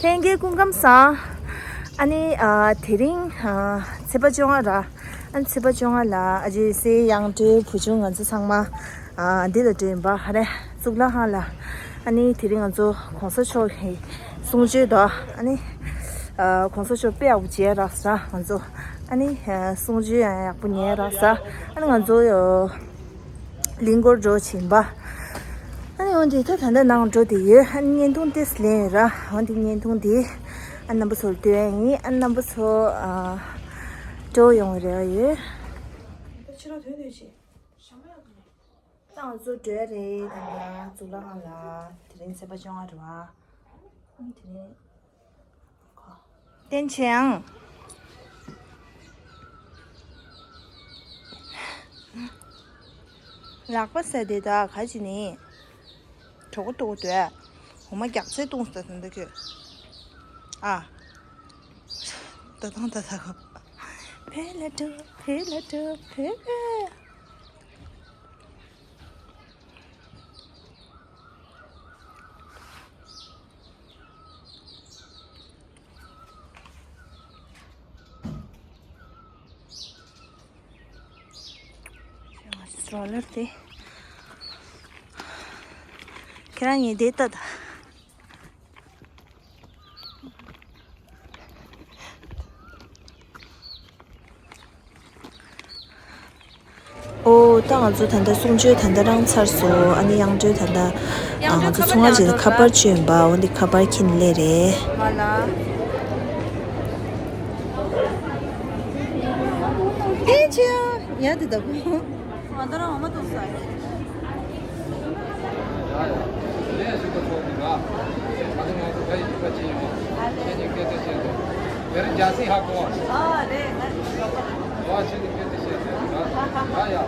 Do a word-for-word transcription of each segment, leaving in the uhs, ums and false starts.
ལྷན་རྒྱས་སྐུ་ཁམས་བཟང་། ཨ་ནི་ཨ་དེ་རིང་ཨ་ཚེས་པ་བཅོ་ལྔ་ར། ཨ་ནི་ཚེས་པ་བཅོ་ལྔ་ལ་ཨ་ཅེ་སྲས་དབྱངས་སྒྲོན་བུ་ཆུང་ང་ཚོ་ཚང་མ་ཨ་འདི་ལ་འགྲོ་ཡིན་པ། ཧ་རེ་གཙུག་ལག་ཁང་ལ། ཨ་ནི་དེ་རིང་ང་ཚོ་གོང་ས་མཆོག་གི་གསུང་ཆོས་དང་། ཨ་ནི་ཨ་གོང་ས་མཆོག་དཔེ་ཡག་པོ་མཇལ་རག་ས་ང་ཚོ། ཨ་ནི་ཨ་གསུང་ཆོས་ཡང་ཡག་པོ་ཉན་རག་ས། ཨ་ནི་ང་ཚོ་ཨ་གླིང་སྐོར་འགྲོ་བཞིན་པ། ཨ་ནི་འོན་ཏེ་ད་ད་ལྟ་ནང་འགྲོ་བསྡད་ཡོད། ཨ་ནི་བརྙན་ཐུང་ཏོག་ཙམ་ལེན་ཡོད་ར། འོན་ཏེ་བརྙན་ཐུང་འདི་ཨ་རྣམ་པ་ཚོར་སྟོན་ཡ་ཡིན། ཨ་རྣམ་པ་ཚོ་ཨ་སྤྲོ་ཡོང་བའི་རེ་བ་ཡོད། ད་ང་ཚོ་འགྲོ་ཡ་རེད། ད་ལྟ་གཙུག་ལག་ཁང་ལ། དེ་རིང་ཚེས་པ་བཅོ་ལྔ་རེད་བ། ཨ་ནི་དེ་རིང་བསྟན་ཆེ་ཡང་། ལག་པ་ཟ་དེ་ད་ག་ཅི་ནི། གྲོགས་པོ་ལྟོགས་འདུག་འོ་མ་རྒྱགས་ཚད་བཏུང་ཟ་དོན་དུ་ཁྱོད། ཨ། ད་དང་ད་ད་གོ། བེ་ལ་འགྲོ་བེ་ལ་འགྲོ་བེ། སྲོ་ལར་དེ། ཁྱེད་རང་གཉིས་དེ་ལྟ་ད། ཨོ། ད་ང་ཚོ་ད་ལྟ་གསུང་ཆོས་ད་ལྟ་རང་ཚར་སོང་། ཨ་ནི་དབྱངས་སྒྲོན་ད་ལྟ་ང་ཚོ་ཚོང་ཁང་ཆེད་དུ་ཁ་པར་བཅོས་ཡིན་པ། འོ་འདི་ཁ་པར་འཁྱེར་སླེབས་རེད། ཨེ་ཅེ་ཡ་དེ་ད་གོ། ང་ད་རང་འོ་མ་འཐུང་ས་ཡིན། ཡ་ཡ། ངས་ཞུ་དགོས་ཚོགས་འདུ་ལ། ད་ནི་ང་ཚོ་བལ་ཡུལ་གྱི་ཕ་ཆེན་ཡོང་། ཁྱེད་ཀྱིས་སྐད་ཆ་བཤད་འདུག་བེ་རི་རྒྱ་སེ་ཧ་གོ་བ། ཨ་རེད། ང་ཞུ་དགོས། ཨ་ཁྱེད་ཀྱིས་སྐད་ཆ་བཤད་འདུག་ཡ་ཡ།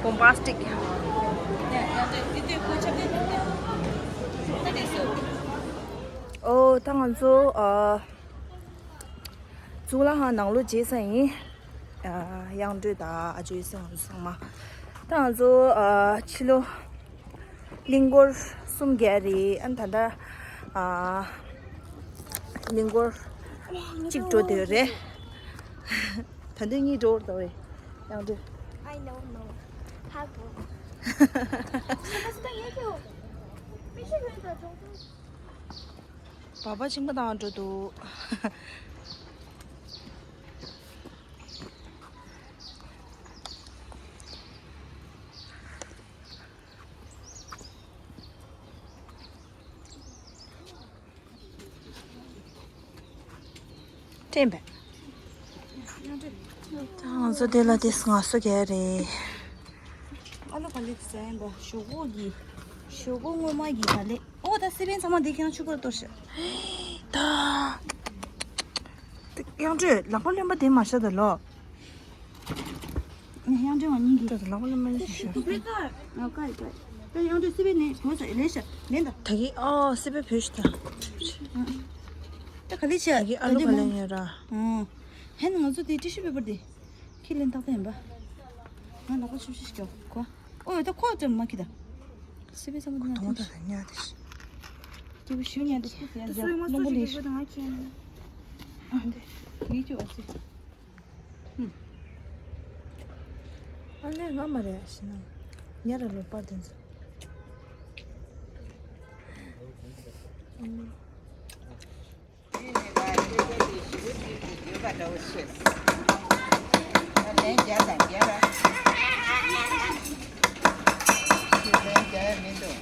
Bombastic. ཨོ། ད་ང་ཚོ་ཨ་གཙུག་ལག་ཁང་ནང་ལོགས་མཇལ་ཚར་ཡིན། ཨ་དབྱངས་སྒྲོན་དང་ཨ་ཅོའི་སྲས་ང་ཚོ་ཚང་མ། ད་ང་ཚོ་ཨ་ཕྱི་ལོགས་གླིང་སྐོར་གསུམ་བརྒྱབ་རེད། ཨ་ད་ལྟ་ཨ་གླིང་སྐོར་གཅིག་འགྲོ་བསྡད་ཡོད་རེད། ད་དུང་གཉིས་འགྲོ་བར་འདུག་བས། དབྱངས་སྒྲོན། I don't know. ཧ་གོ། བ་བ་ཆིང་ག་དང་འགྲོ་འདུག་དྲན་པས། ད་ང་ཚོ་དེ་ལ་དེ་ང་སོ་རྒྱག་རེད། ཨ་ལོ་ག་ལེ་དེ་ཟ་ཡིན་པ། ཞོག་ཁོག་གི། ཞོག་ཁོག་སྔོན་མ་གི་ག་ལེ། ཨོ་ད་སི་པན་ཚང་མ་དེ་ཁྱེད་རང་ཆུ་ཁོལ་གཏོར་ཤག་ད། དབྱངས་སྒྲོན་ལག་པ་རློན་པ་དེ་མ་བཞག་ད་ལོ། དབྱངས་སྒྲོན་ང་གཉིས་ཀྱིས། ད་ལག་པ་རློན་པ་ནི་ཞིག་ཞུ། ཨ་ཀའི་ཀའི། ད་དབྱངས་སྒྲོན་སི་པན་ནས་གོ་ས་ལེ་ཤ་ལེན་ད། ད་གི་ཨོ་སི་པན་བོད་ཤི་ད། ད་ག་ལེ་ཤ། ད་གི་ཨ་ལུ་ག་ལེ་ཡོད་ར། ཨོ། ཧན་ང་ཚོ་དེ་ཊི་ཤུ་པེ་པར་དེ། ཁྱི་ལེན་ཏག་ཏག་ཡིན་པ། ང་ལག་པ་ཆུ་ཆུ་ཞིག་གོ། ཨོ་ད་ཁོ་ཏྲ་མ་ཁྱི་ད། སི་པན་ཚང་མ་ཐོང་ད་ད་ཉ་དེ་ཤི། སྐྱེ་བོ་ཞིག་ཉ་དེ་ཤི་ཡ་ད་ཟ་སུ་ཡི་མ་ལོང་པོ་ལེ་ཤི། ང་ཁྱི་ཡིན། ཨ་འདི། ངའི་ཁྱི་ཨོ་སི། ཨ་ནི་ང་མ་རེད་ཨ་ཤི་ན། ཉ་ར་ལོ་པར་དེ་ཚོ། པ་འདྲ་བོ་བྱས། ད་ལན་རྒྱག་དང་རྒྱག་ར། ཁྱོད་ལན་རྒྱག་ཡ་མི་འདུག་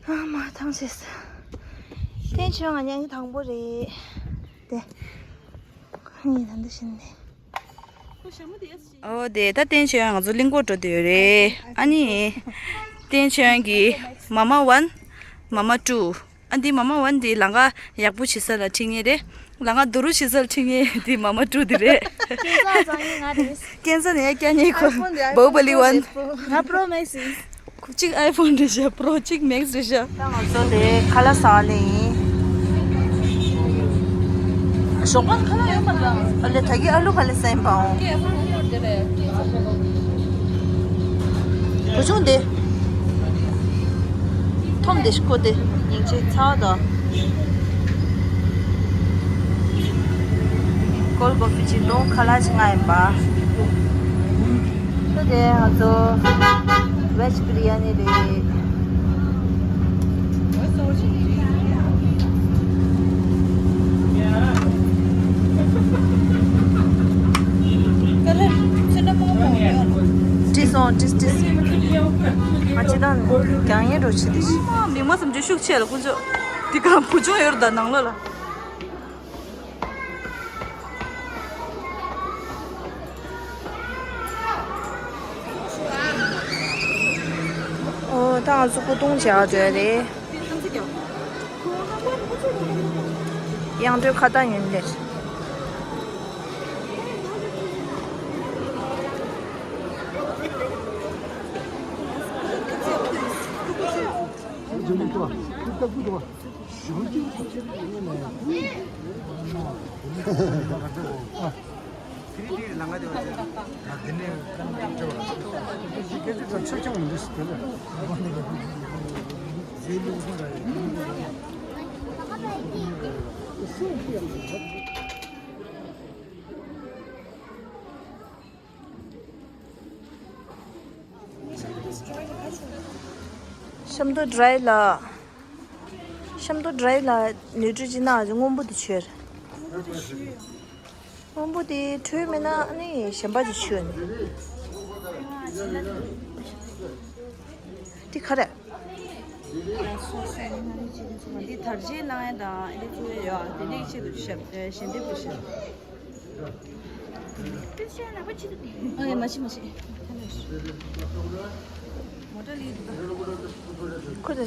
ཨ་མ་ཐང་ཆད་སོང་། བསྟན་ཆོས་ང་ཉང་གི་དང་པོ་རེད། དེ། ཁོ་གཉིས་ད་འདི་བཞིན་ནས། ཨོ་དེ་ད་བསྟན་ཆོས་ང་ཚོ་གླིང་སྐོར་འགྲོ་འདོད་རེད། ཨ་ནི། བསྟན་ཆོས་གི་མ་མ་ཝན། མ་མ་ཊུ། ཨ་འདི་མ་མ་ཝན་འདི་ལམ་ཁ་ཡག་པོ་བྱེད་ས་ལ་ཁྲིད་མཁན་རེད། ལམ་ཁ་རྡོ་རུག་བྱེད་ས་ལ་ཁྲིད་མཁན་འདི་མ་མ་ཊུ་འདི་རེད། ཀན་སར་ཚང་ཡིན་ང་རེད། ཀན་སར་ནས་ཡར་བསྐྱལ་མཁན་ཁོ། iPhone འདི་བྷ་ཧུ་པ་ལི་ཝན། ང་པྲོ་མེག་སི་ཡིན། གཅིག་ཨའི་ཕོན་རེད་ཤག་པྲོ་གཅིག་མེག་སི་རེད་ཤག་ད་ང་ཚོ་དེ་ཁ་ལག་ཟ་ལེ་ཡིན། ཞོགས་པ་ཁ་ལག་ཡོད་མ་རེད། ཨ་ལེ་ད་གི་ཨ་ལུ་ཁ་ལག་ཟ་ཡིན་པའོ། བུ་ཆུང་དེ། ཐོམ་དེ་ཤི་ཁོ་དེ་ཉིན་ཆེ་ཚ་བ་དང་། ཀོལ་ཀོ་ཕི་ཆིག་དང་ཁ་ལག་ཅིག་ང་ཡིན་པ། ད་དེ་ང་ཚོ་བེཇ་བི་རི་ཡ་ནི་རེད། དཀའ་ལས་ཚོད་འདྲ་མང་པོ་ཡོད། བྲིས་སོང་བྲིས་བྲིས། ང་ཅི་དང་རྒྱང་ཡེ་འགྲོ་ཆེ་དེ་ཤི། མིག་མ་བསམ་རྒྱུ་ཤུགས་ཆེ་ལ་ཁོང་ཚོ། དེ་ག་བུ་ཆུང་ཡོད་རེད་ད་ནང་ལོགས་ལ། ཨོ་ད་ང་ཚོ་སྐུ་གདུང་བྱ་བ་འགྲོ་ཡ་རེད། དབྱངས་སྒྲོལ་ཁ་བཏགས་ཡོན་ཏན། ཤམ་ཏོ་ཌི་རའི་ལ། ཤམ་ཏོ་ཌི་རའི་ལ་ནུས་སྤྲོད་ཅི་ན་སྔོན་པོ་དེ་མཆོད། སྔོན་པོ་དེ་དྲོད་མེད་ན་ཨ་ནི་གཞན་པ་ཅིག་མཆོད་ནི། འདི་ག་རེད། འདི་དར་ཆའི་སྣང་ཡ་དང་འདི་ཚོ་ཡོད་དེ་ནས་ཆེད་དུ་ཞབས་ཞལ་འདེབས་དུ་ཞབས། ཨ་ཡ་མ་ཤི་མ་ཤི། ཁོ་ཚོ་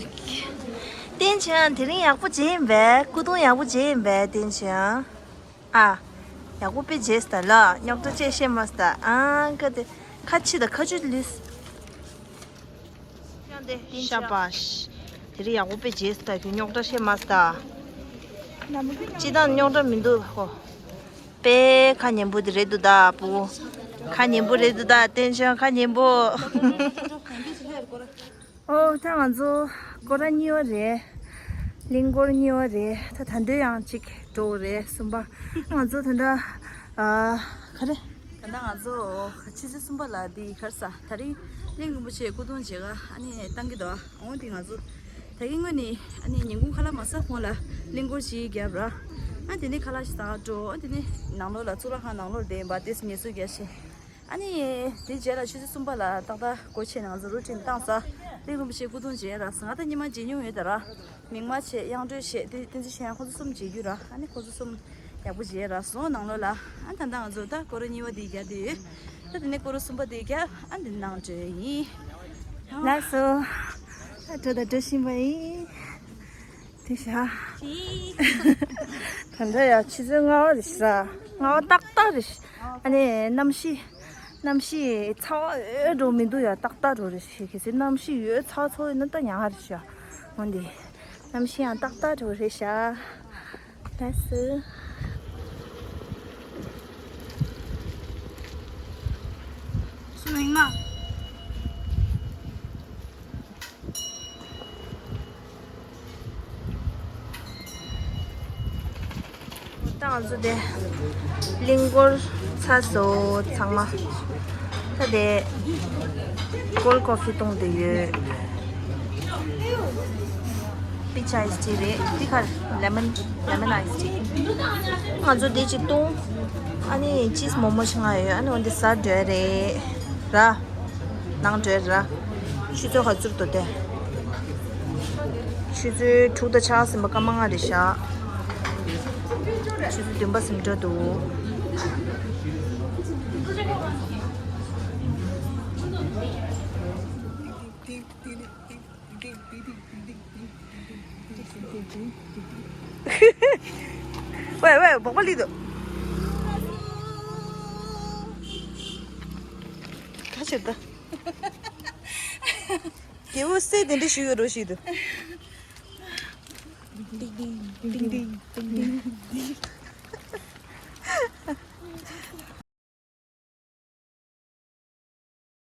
བསྟན་ཆོས་དེ་རིང་ཡག་པོ་བྱས་ཡིན་པས། སྐུ་གདུང་ཡག་པོ་བྱས་ཡིན་པས་བསྟན་ཆོས། ཨ། ཡག་པོ་དཔེ་བྱས་སྟ་ལ་རྙོག་དྲ་ཅེས་བཤད་མ་སྟ། ཨ་ཁ་དེ་ཁ་ཕྱི་དང་ཁ་ཆུ་ལུས། ཤ་པ་ཤ། དེ་རིང་ཡག་པོ་དཔེ་བྱས་སྟ་ཁྱོད་རྙོག་དྲ་བཤད་མ་སྟ། ཅི་དང་རྙོག་དྲ་མི་འདུག་ཧོ། དཔེ་ཁ་ཉན་པོ་དེ་རེད་འདུག་ད་བུ། ཁ་ཉན་པོ་རེད་འདུག་ད་བསྟན་ཆོས་ཁ་ཉན་པོ། ཨོ་ད་ང་ཚོ་སྐོར་ར་གཉིས་པ་རེད། གླིང་སྐོར་གཉིས་པ་རེད། ད་ད་འདོད་ཡང་གཅིག་འགྲོ་རེད་གསུམ་པ། ང་ཚོ་ད་ལྟ་ཨ་ག་རེ། ད་ལྟ་ང་ཚོ་ཆུ་ཚོད་གསུམ་པ་ལ་འདི་གར་ས་ད་རིང་གླིང་རིན་པོ་ཆེ་སྐུ་གདུང་མཇལ་ཁ་ཨ་ནི་བཏང་གི་འདུག་ཨ་འོང་འདི་ང་ཚོ་ད་གིན་སྔོན་ནས་ཨ་ནི་ཉིན་གུང་ཁ་ལག་མ་ཟ་གོང་ལ་གླིང་སྐོར་ཞིག་བརྒྱབ་ར། ཨ་དེ་ནས་ཁ་ལག་ཞིག་ཟ་འགྲོ། ཨ་དེ་ནས་ནང་ལོགས་ལ་གཙུག་ལག་ཁང་ནང་ལོགས་བསྡད་པ་དེ་ངལ་གསོ་རྒྱག་བྱས། ཨ་ནི། དེ་རྗེས་ལ་ཆུ་ཚོད་གསུམ་པ་ལ་ཏག་ཏག་སྒོ་ཕྱེ་ནས་ང་ཚོ་རུ་ཊིན་བཏང་ས། གླིང་རིན་པོ་ཆེ་སྐུ་གདུང་མཇལ་རག་སོང་། ང་ད་ཉི་མ་མཇལ་མྱོང་ཡོད་ད་ར། མིག་དམར་བྱས་དབྱངས་སྒྲོལ་བྱས་དེ་བསྟན་འཛིན་ཆོས་དབྱངས་ཁོ་ཚོ་གསུམ་མཇལ་རྒྱུ་ར། ཨ་ནི་ཁོ་ཚོ་གསུམ་ཡག་པོ་མཇལ་རག་སོང་ནང་ལོགས་ལ། ཨ་ད་ལྟ་ང་ཚོ་ད་སྐོར་ར་གཉིས་པ་དེ་རྒྱག་བསྡད་ཡོད། ད་དེ་ནས་སྐོར་ར་གསུམ་པ་དེ་རྒྱག་ཨ་འདི་ནང་འགྲོ་ཡ་ཡིན། ལགས་སོ། ད་འགྲོ་ད་འགྲོ་བཞིན་པ་ཡིན། དེ་བཞག་ད་ལྟ་ཡ་ཆུ་ཚོད་ལྔ་པ་རེད་ཤག་ལྔ་པ་ཏག་ཏག་རེད་ཤག་ཨ་ནི་གནམ་གཤིས། གནམ་གཤིས་ཚ་བ་ཡོད་འགྲོ་མི་འདུག་ཡ་ཏག་ཏག་འགྲོ་རེད་ཤག་གལ་སྲིད་གནམ་གཤིས་ཡོད་ཚ་ཚ་ཡོད་ན་ད་ཉག་རེད་ཤག་འོན་ཏེ། གནམ་གཤིས་ཡང་ཏག་ཏག་འགྲོ་རེད་ཤག་ལགས་སོ། སུ་མིང་མ། ད་ང་ཚོ་དེ་གླིང་སྐོར་ཚར་སོང་ཚང་མ། ད་དེ་ཀོལ་ཀོ་ཕི་བཏུང་དེ་ཡོད། Peach iced tea རེད། འདི་ཁར་lemon, lemon iced tea. ང་ཚོ་འདི་གཅིག་བཏུང་། ཨ་ནི་cheese མོག་མོག་ཞིག་ང་ཡོད། ཨ་ནི་འོན་ཏེ་ཟ་འགྲོ་རེད་ར། ནང་འགྲོ་ར། ཆུ་ཚོད་ག་ཚོད་འདུག་སྟེ། ཆུ་ཚོད་དྲུག་དང་ཕྱེད་ཀ་ཟིན་པ་སྐར་མ་ལྔ་རེད་ཤག་ཆུ་ཚོད་བདུན་པ་ཟིན་འགྲོ་འདུག་ཝེ་ཝེ་བོག་པ་ལི་དུ། ཁ་ཆེར་ད། རྒྱལ་པོ་སྲས་དེ་འདྲ་ཞུ་ཡོད་རོ་ཞིག་དུ། ཏིང་ཏིང་ཏིང་ཏིང་ཏིང་ཏིང་།